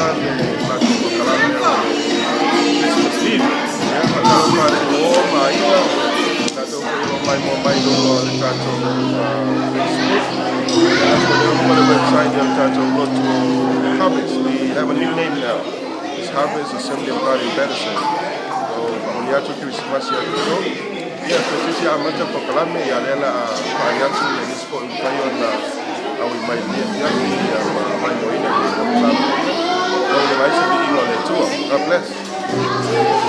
amata le matou polokalame o le Christmas Eve. Ia, faatalofa atu i uo ma aiga, tatou foi o lo o maimoa mai i luga o le tatou Facebook. Ia, as for the website o le tatou lotu Harvest. We have a new name now. It's Harvest Assembly of God in Patterson. So, faamanuia atu Kerisimasi ia outou. Ia, toeitiiti amata polokalame, ia lea o le a faai atu ia nisi foi mafai ona auai mai i lenei afiafi ia ma maimoaina i le polokalame. Lau le vai se viiga o le Atua. God bless.